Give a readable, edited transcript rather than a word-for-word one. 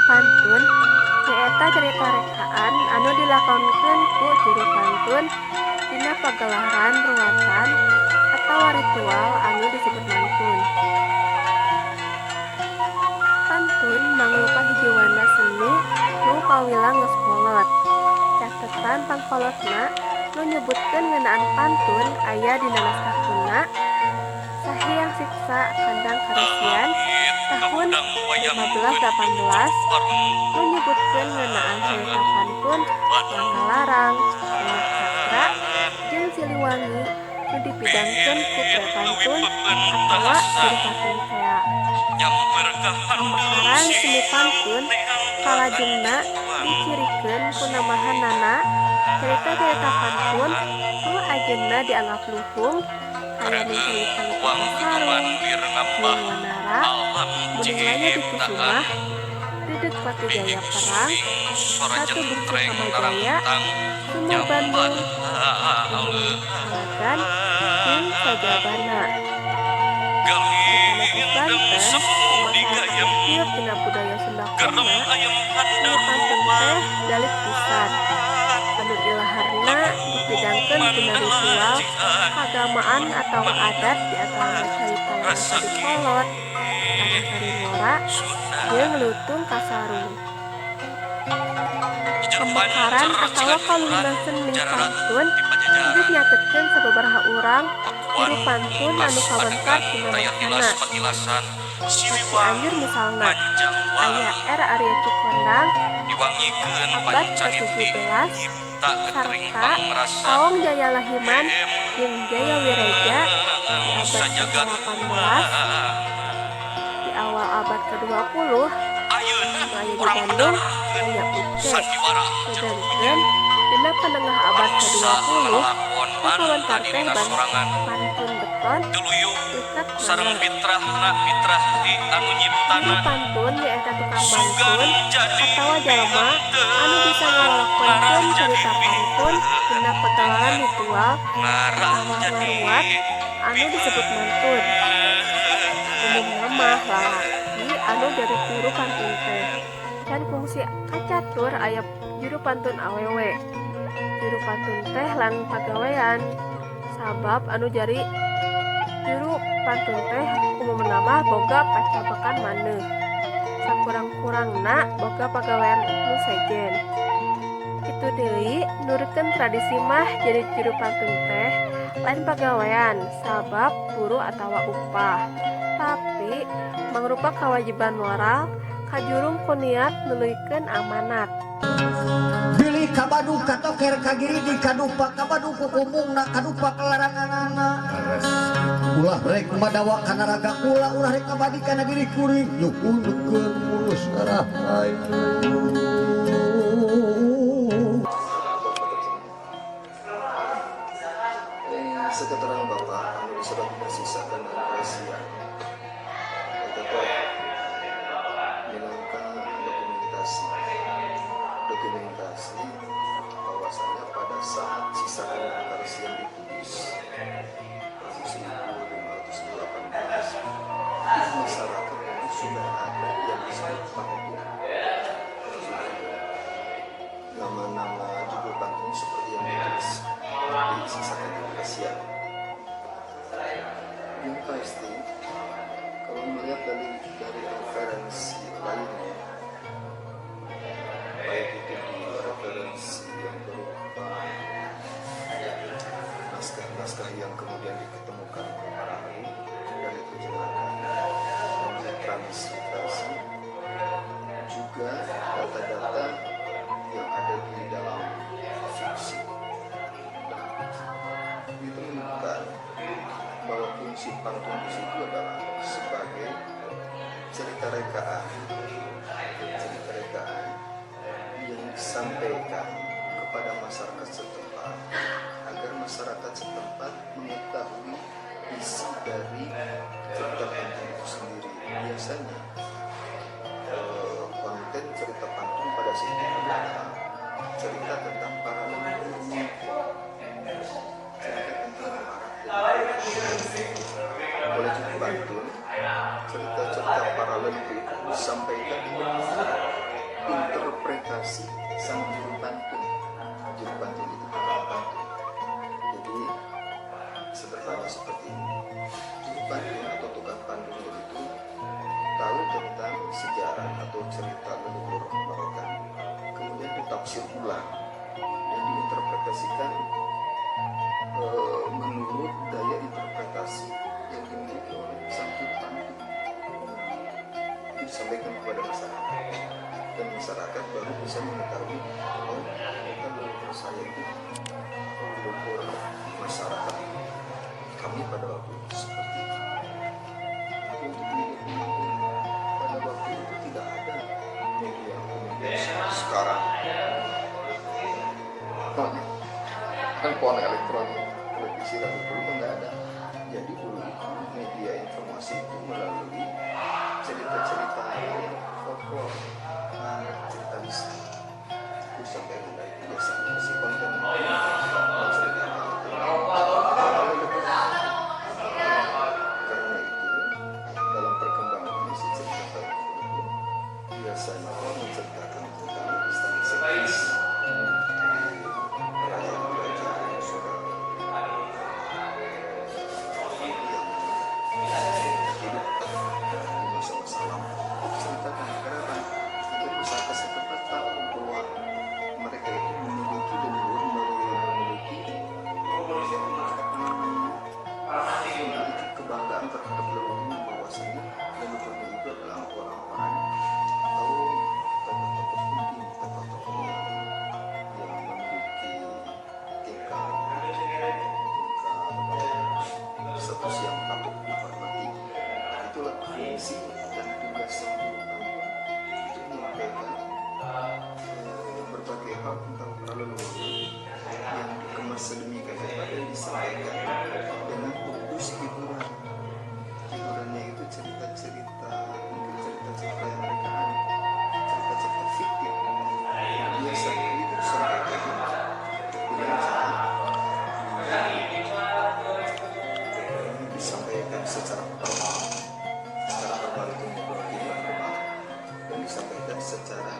Pantun nyaeta carita rekaan anu dilakonkeun ku juru pantun dina pagelaran ruwatan atawa ritual anu disebut mantun. Pantun mangrupa hiji wana seni nu kawilang geus kolot. Catetan pangkolotna nu nyebutkeun ngeunaan pantun aya dina naskah kuna Sahyang Siksa Kandang Karesian tahun 1518 nu nyebutkeun ngeunaan carita pantun Langgalarang, Lenyap Cakra, jeung Siliwangi nu dipidangkeun ku Pre Pantun atawa juru pantun tea. Pamekaran seni pantun kalajengna dicirikeun ku nambahanana carita-carita pantun nu ajeunna dianggap luhung kayaning carita Lutung Kasarung, Ciung Wanara, Munding Lanya Dikusumah, Dedeg Patijaya Perang, Ratu Bungsu Kamajaya, Sumur Bandung, Gunung Kalagan, jeung sajabana. Di Tanah Banten, masyarakat hirup dina budaya Sunda kuna, seni pantun teh dalit pisan, anu ilaharna dipidangkeun dina ritual kaagamaan atawa adat di antarana carita Langkadi Kolot, Tanah Ngora, jeung Lutung Kasarung. Pamekaran atawa kaluhungan seni pantun geus nyatetkeun sababaraha urang juru pantun anu kawentar tina mangsana. Ka Cianjur misalna, aya R. Aria Cikondang abad ka-17 sarta Awong Jaya Lahiman jeung Jaya Wireja di abad ka-18. Di awal abad ka-20 nu aya di Bandung aya Uce. Sedengkeun dina panengah abad ka-20 nu kawentar teh pantun beton Ikat Mana. Juru pantun nyaeta tukang pantun atawa jalma anu bisa ngalalakonkeun carita pantun dina pagelaran ritual atawa ngaruat anu disebut mantun. Umumna mah lalaki anu jadi juru pantun teh. Can kungsi kacatur aya juru pantun awewe. Juru pantun teh lain pagawean, sabab anu jadi juru pantun teh umumna mah boga pacabekan maneuh. Sakurang-kurangna boga pagawean nu sejen. Kitu deui, nurutkeun tradisi mah jadi juru pantun teh lain pagawean sabab buruh atawa upah, tapi mangrupa kawajiban moral kajurung ku niat nuluykeun amanat. Bilih kabadu katoker kagiridi kadupa kabadu kukumungna kadupa kelaranganana ulah rek madawa kana raga kula ulah rek ngabadi kana diri kuring nyuhunkeun mulus rahayu. Seketerangan Bapak, anu disurat persisakan dan Karesian eta teh minangka dokumentasi dokumentasi bahwasanya pada saat Sisakan dan Karesian ditulis tahun 1518 di masyarakat itu sudah ada yang disebut pantun. Sudah ada nama-nama judul pantun seperti yang ditulis di Sisakan dan Karesian. Yang pasti kalau melihat dari referensi lainnya, baik itu di referensi yang berupa naskah-naskah yang kemudian diketemukan oleh para ahli dan diterjemahkan dan ditransliterasi, juga data-data yang ada di dalam fiksi. Nah, itu menunjukkan bahwa fungsi pantun di situ adalah sebagai cerita rekaan yang disampaikan kepada masyarakat setempat agar masyarakat setempat mengetahui isi dari cerita pantun itu sendiri. Biasanya konten cerita pantun pada saat itu adalah cerita tentang para leluhur, cerita tentang para leluhur. Oleh juru pantun, cerita-cerita para leluhur itu disampaikan menurut interpretasi sang juru pantun. Juru pantun itu tukang pantun. Jadi sederhana seperti ini. Juru pantun atau tukang pantun itu tahu tentang sejarah atau cerita leluhur mereka, kemudian ditafsir ulang dan diinterpretasikan menurut daya interpretasi yang dimiliki oleh sang juru pantun. Itu disampaikan kepada masyarakat dan masyarakat baru bisa mengetahui, oh ternyata leluhur saya itu, leluhur masyarakat kami pada waktu itu seperti itu. Itu untuk media penyampaian. Pada waktu itu tidak ada media komunikasi sekarang, handphone elektronik, televisi, radio, dulu kan nggak ada. Jadi dulu itu media informasi itu melalui cerita-cerita folklore, cerita lisan. Itu sampaikan dari biasanya si konten menceritakan tentang leluhur. Karena itu dalam perkembangannya si cerita itu biasanya menceritakan tentang istana sekis, raja-raja yang sudah yang hidup di masa-masa lampau. Ceritakan kenapa? Agar masyarakat setempat tahu bahwa mereka itu memiliki leluhur, memiliki apa namanya, memiliki kebanggaan terhadap leluhurnya, bahwasanya leluhurnya itu adalah orang-orang atau tokoh-tokoh penting, tokoh-tokoh yang memiliki tingkat tingkat status yang patut dihormati. Itulah fungsi dan tugas sang juru pantun untuk menyampaikan berbagai hal tentang para leluhur yang dikemas sedemikian rupa dan disampaikan dengan bungkus hiburan. Hiburannya itu cerita-cerita, mungkin cerita-cerita yang rekaan, cerita-cerita fiktif. Biasanya itu disampaikan dengan cara disampaikan secara verbal. Secara verbal itu ngobrol, verbal, dan disampaikan secara